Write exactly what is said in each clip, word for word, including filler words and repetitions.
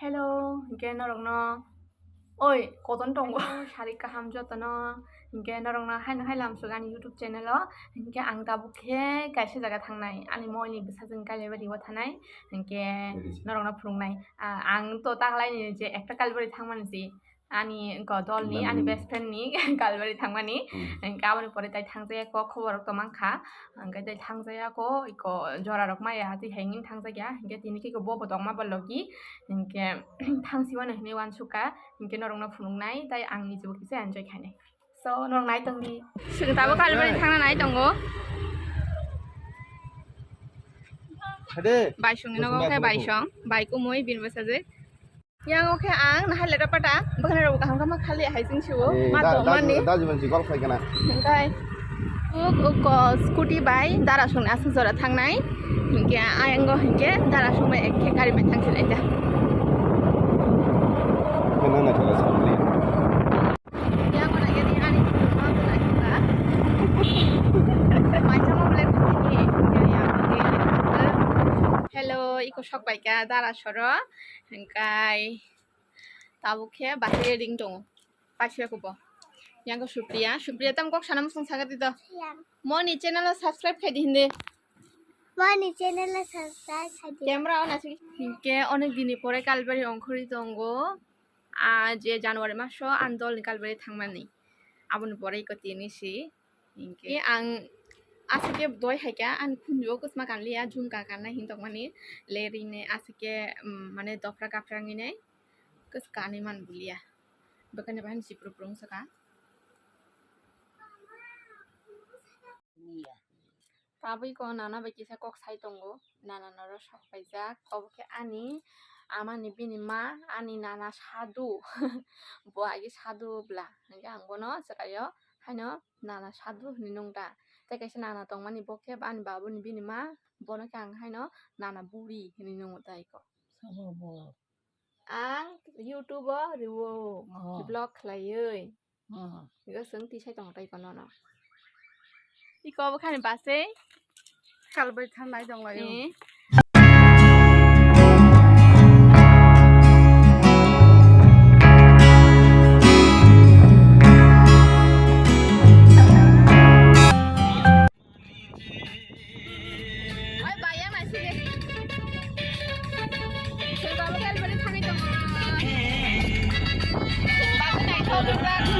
Hello, hinkhe norokno, oi, koton tongo, sari kaham jotono, hinkhe norokno haino hai lamsuk ani YouTube channel o, hinkhe ang tabuk khe kaisa jaga thangnai, ani moi ni bwsajwk Kailaibari o thanai, hinkhe norokno phunuknai. Ah, ang to taklaini je ekta Kailaibari thangmani si, ani wngkha dolni, ani best friend ni Kailaibari thangmani, hinkhe aboni pore tai thangjaya kok khobor rok to mankha. Hingke tei thangjaya ko, iko jora rok maya tei hengin thangjaya, hingke tini khe bo bo tongma bo logi, hingke thangsi wano hinui wansukha, hingke norokno phunuknai, tei ang nijibo kisa enjoy khainai. So, norok nai tongdi. Chwng tabuk Kailaibari thangna nai tongo. Hade. Baisong ni nogo khe baisong, bai kumui bini bwsajwk. Yang oke ang nahai leta pata, bwkhani rok kaham kaham khali hai jing siwo. Eh, ma da, tong mani. Da, da, jiban si gol khai kana. Hingkai. Uk, uk, ko scooty bai, dara song asuk jora thangnai. Hingke ayang go hingke, dara song bai ekke gari bai thang silai da. Kena na kala sabli. Yang mana gini ani, ma tu lagi ba. Macam mau beli kucing ni, yang, yang, yang. Hello, iko sok bai ka, dara soro. Hingkai. Tabuk khe bahai ring tongo. Paisa kubo. Yang ko Supriya. Supriya tam kok sana musung saga di to. Moni channel o subscribe khai di hindi. Moni channel o subscribe khai di. Camera on asik. Hingke onek dini pore Kailaibari ongkhorwi tongo. Ah, je January maso ang dol ni Kailaibari thangmani. Aboni pore iko tini si. Hingke ang asike doi haika ang khunju o kwsma kanliya jumka kanna hintokmani lerine asike, mm, mane dopra kapra ngine kwskanwi man buliya. Bwkhani bahai si pru pru wng saka. Tabwi ko nana bai kisa kok sai tongo. Nana noro sok paijak. Obo khe ani amani bini ma, ani nana sadu. Bo agi sadu bla. Hingke ang bono swkaio haino nana sadu hinui nung ta. Tei kaisa nana tongmani bo khe ani babuni bini ma. Bono khe ang haino nana buri hinui nungo ta iko. Sabo bo. Ang YouTube o riwo. Oh. Vlog khlaiwi. Hmm. Iko chwng tisai tongo tei iko nono. Iko bwkhani base. Kalbai thangnai tonglaio. Eh. Oi, bayang nasi de. Sing babu kali beri thangwi tongo. Sing babu naithok rijak.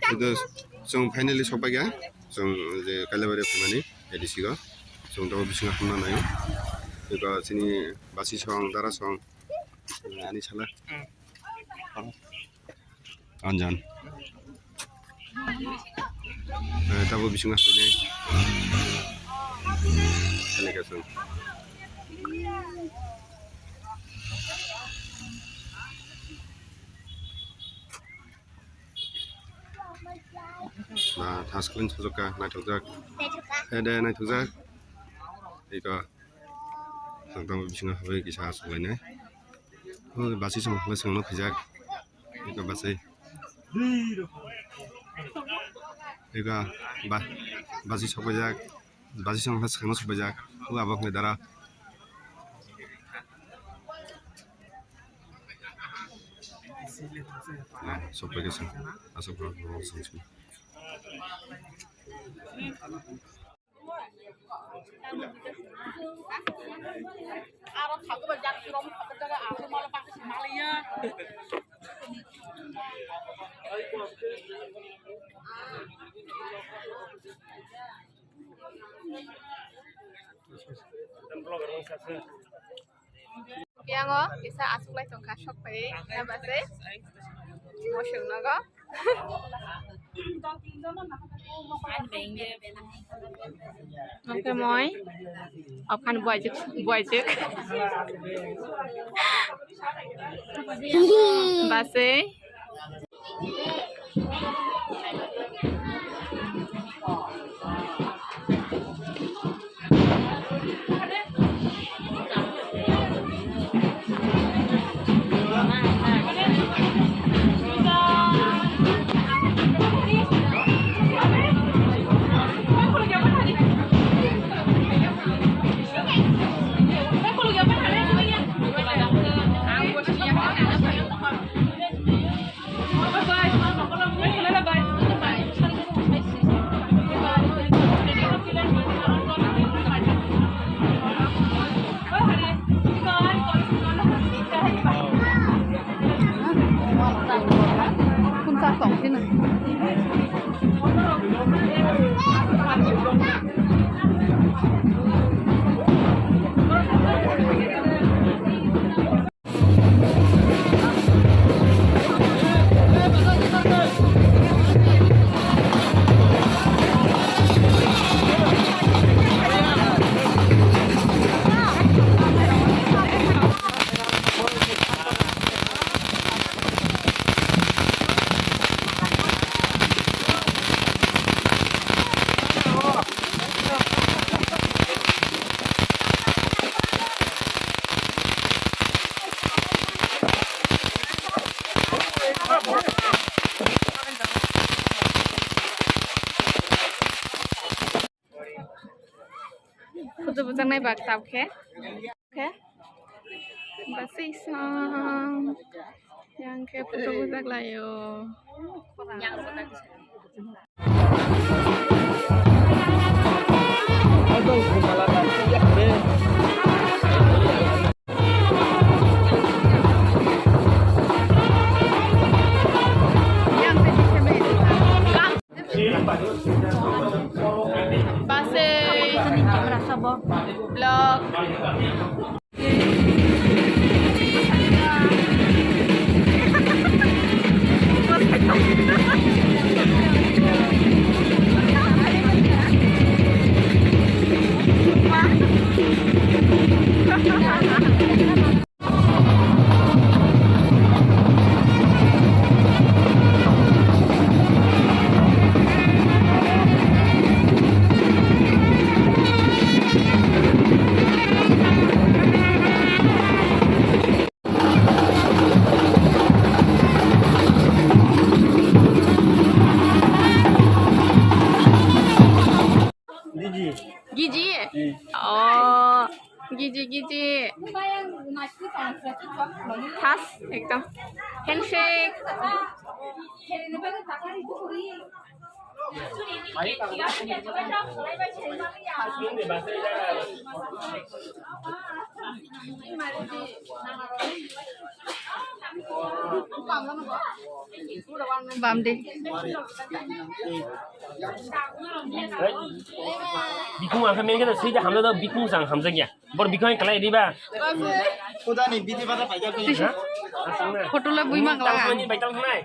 Ito, chwng finally sokpaikha, chwng je Kailabari phaimani A D C o, chwng tabuk bisingo hamna naio. Eko chini basi song, dara song, ani sala. Anjan. Eh, tabuk bisingo habainai. Ani kasong. Ba, thaskling sojokka, naithokjak. Naithokjak. Eh, de, naithokjak. Iko, ang tamo bisingo habai kisa achuklainai. O, basi song, basi song no khaijak. Iko, basi. Iko, ba, basi sokpaijak. Basi song khe swkangno sokpaijak. O abo khe dara. Na, sokpaikha se. Asok rok rok song song. Yang o kisa aswk lai tongkha, sok pai na ba se mosong nogo. Oke, moi. Aphan buaijwk, buaijwk. Baswi. Photo bujaknai bak tao khe. Khe. Baswi song. Yang khe photo bujak laio. Baswi. Vlog. Giji. Giji? Hmm. Oh, giji, giji. Khas, ekdom. Handshake. Bam de. Bikung ang khe mengkhe sui de hamjak do, bikung chang hamjak ya. Bor bikung ang kalai riba. Kudani bidi bata paijak ni. Ha? Photo le bui mang la. Tang ni bai tang nai.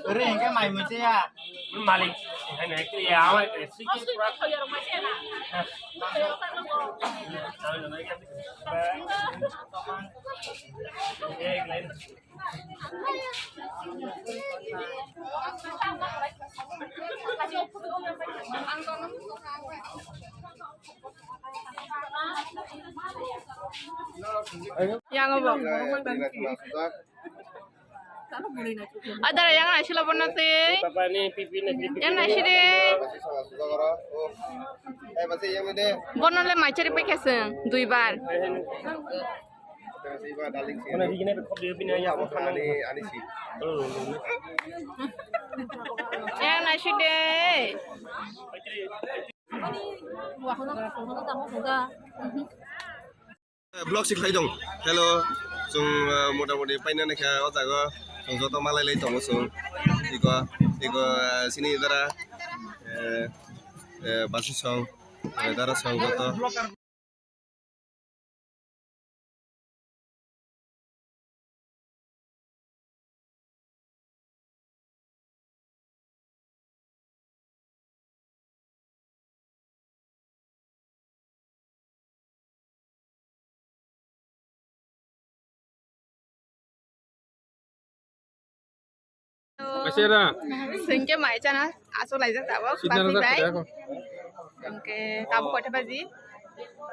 Ore engke mai mui ya. Malik. Hai nai ke ya, awai ke sui ke pura. Yang obo. Adara yang naisilo bono twi. Yang naisidi. Bono le maichari paikha chwng duibar. Ani, ani si. Yang naisidi. Vlog si khlai dong. Hello, chwng, uh, mota moti paina naikha o jaga. Chwng joto malai lai tongo chwng. Iko, iko, uh, sini dara, uh, uh, basi song, uh, dara song joto. Sera. Singke mai chana aswk laijak tabuk. Sida basi na bai. Dakha. Hingke tabuk koita baji?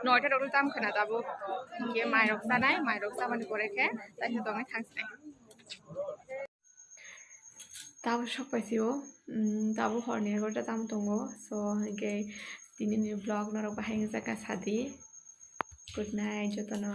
Noita rok tam khana tabuk. Hingke mai rok chanai, mai rok chamani pore khe taisa tongwi thangsinai. Tabuk sok paisio, mm, tabuk horni egarota tam tongo. So hingke tini ni vlog norok bahai wngjakha sadi. Good night jotono.